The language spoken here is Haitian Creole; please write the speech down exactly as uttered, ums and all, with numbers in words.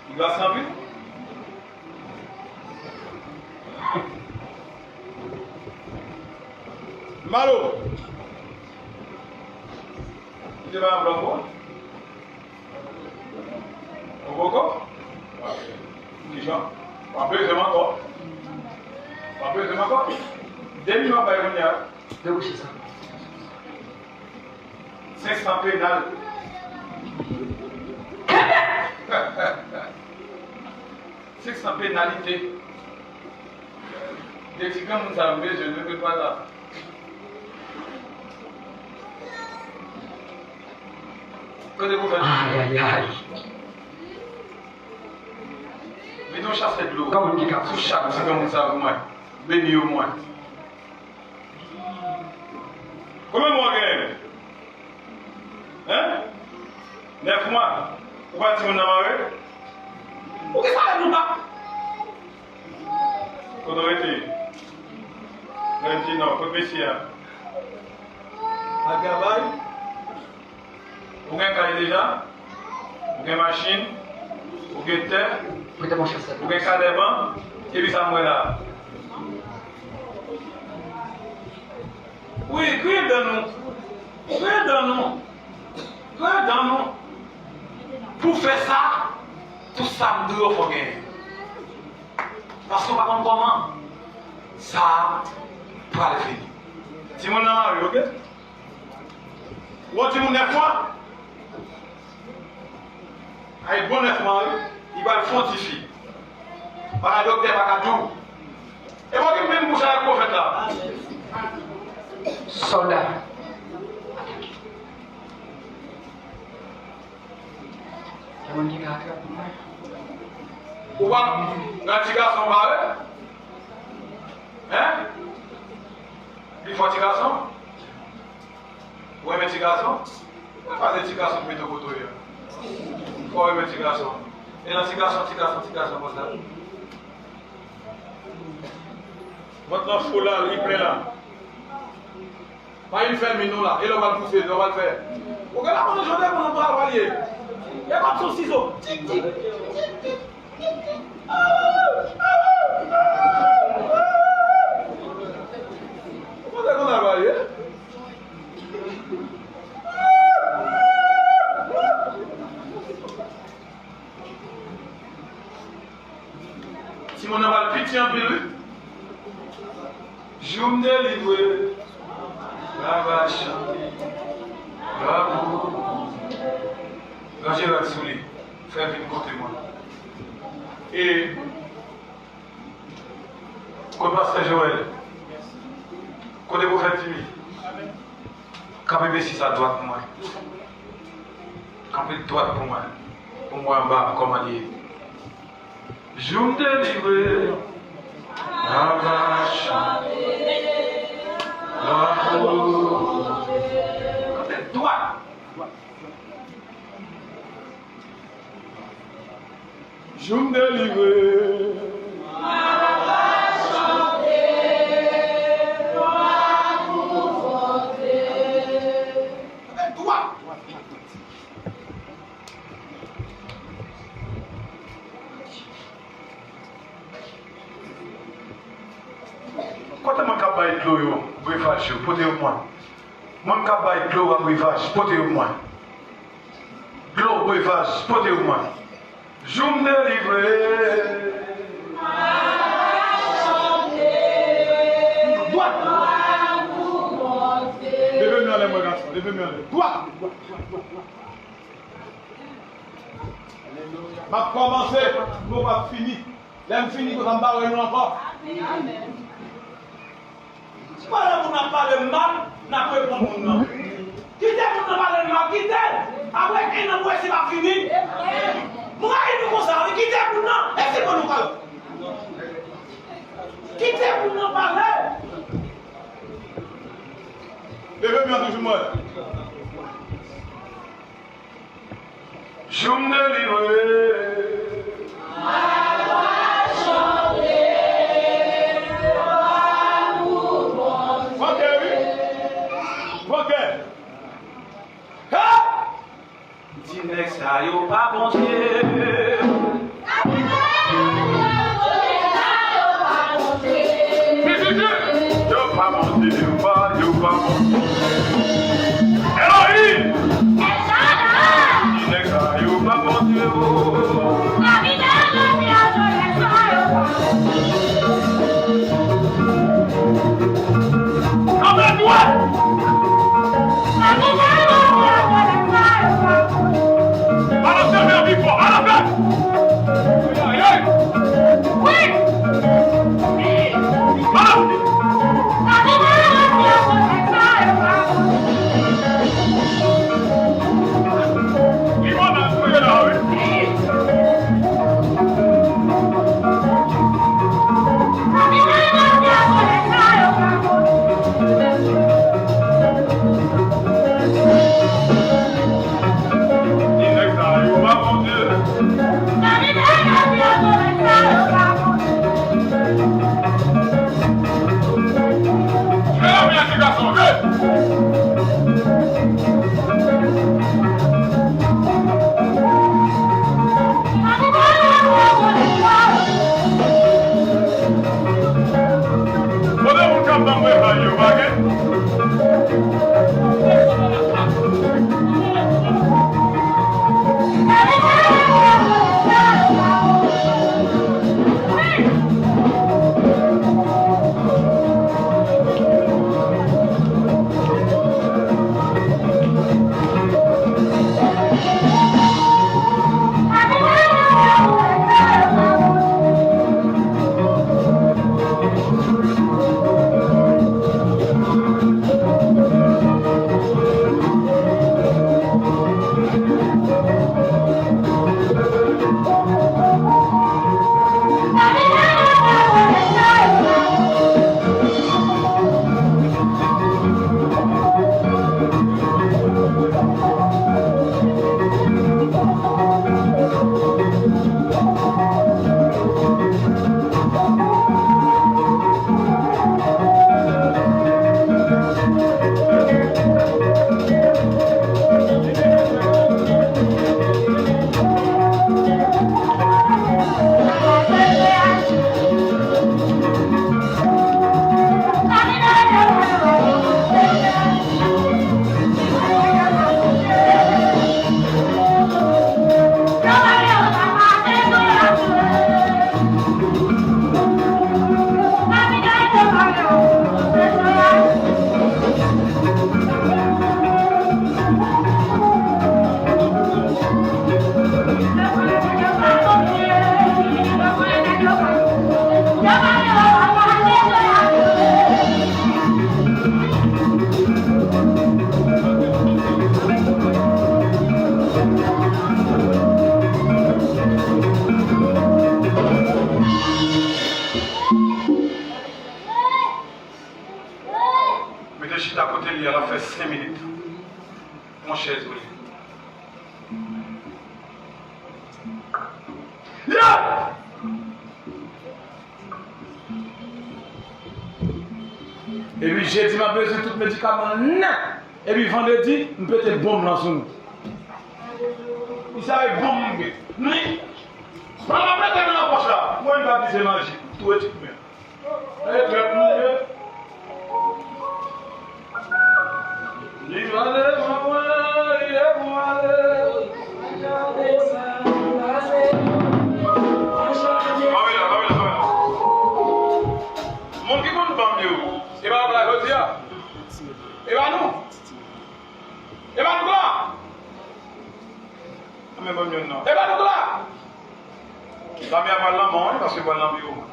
Li glase anpil. Malo. Kite ba yon blòk ou. Ou poko? Kijan? W ap bezwen m ankò. W ap bezwen m ankò. De minit w ap bay kounye a. Debouche sa. Senk san penal. Senk san penalite. De ti granmoun sa yo bezwen, nou pa la. Kote pou fè? Ay, ay, ay. Mete yon chasè dlo sou chak ti granmoun sa pou mwen. Beni yo mwen. Konbyen mwa w genyen? Hein? Nèf mwa. Ou pa timoun nan mare? Poukisa lè nou pa? Kote w rete? Mwen di non, kot mesye a? Al travay? Ou gen kay deja? Ou gen machin? Ou gen tè? Prete mwen chasè. Ou gen kalèman? Epi sa m wè la. Wi, griyen dan nou. Griyen dan nou. Griyen dan nou. Pou fè sa, tout sa m di w yo fò genyen. Paske w pa konn kòman sa a pral fini. Timoun nan mare, oke? Ou wè timoun nèf mwa? Ay bon nèf mwa, wi. Li pral fè yon ti fi. Pa ka doktè, pa ka di w. E pa gen menm bouch avèk pwofèt la. Sòlda. Gen moun ki ka atrape mwen. Ou pa nan ti gason pare? Hein? Li fò ti gason? Ou renmen ti gason? Ou pa de ti gason ki mete w kote w ye. Fò w renmen ti gason. E nan ti gason, ti gason, ti gason konsa. Vant lan fou la, li plen la. Pa vin fèmen non la. E lè w pral pouse, lè w pral fè. Ou gen la manje de moun pral pral ye. E pa sou sizo. Tik, tik, tik, tik. Ou pa te konn pral ye. Timoun nan pral piti anpil, wi. Jou m delivre, m ap chante. Bravo. Ranje rad sou li. Fè vin kote mwen. E kote pastè Joel? Kote pwofèt Jimmy? Kanpe mesye sa dwat pou mwen. Kanpe dwat pou mwen. Pou mwen anba kòman li ye. Jou m delivre, m ap chante. Bravo. Kanpe dwat. Jou m delivre. Kote moun k ap bay dlo yo, brevaj yo, pote yo pou mwen. Moun k ap bay dlo a brevaj, pote yo pou mwen. Dlo brevaj, pote yo pou mwen. Jou m delivre. Dwat. Leve men anlè mwen, gason. Leve men anlè. Dwat. M ap kòmanse, m p ap fini. Lè m fini, konsa m pa wè nou ankò. Amèn. Pandan moun nan ap pale m mal, n ap reponn moun nan. Kite moun nan pale m mal, kite l. Apre en an, m wè si l ap fini. M rayi nou konsa, wi. Kite moun nan. E si pou nou pale? Kite moun nan pale. Leve men an toujou mwen. Jou m delivre. Fòkè, wi. Fòkè. Ha! Di nèg sa yo pa Bondye. Yo pa Bondye, yo pa, yo pa Bondye. Elohim! Di nèg sa yo pa Bondye, oh. Kanpe dwat! Balanse men pi fò, balanse! Ay, ay! Balanse! Li mande pou yo la, wi. Kote moun k ap ban mwen bay yo, pa gen? Mete chita kote li a, l ap fè senk minit. Yon chèz pou li. Yeah! Epi jedi, m ap bezwen tout medikaman nèt. Epi vandredi, m pete bonm lan sou nou. Misye avèk bonm m gen. Ni. Pran m ap mete l nan pòch la. Mwen m pa di se maji. Tou etid mwen. E trèt nou ye. Li mande mwen, li ye pou ale. Kanpe la, kanpe la, kanpe la. Moun ki konn ban m yo, e pa w la jodi a. E pa nou. E pa nou la. Anben, ban m yonn non. E pa nou la. Lame a pral lanmò, wi, paske pral nan biwo mwen.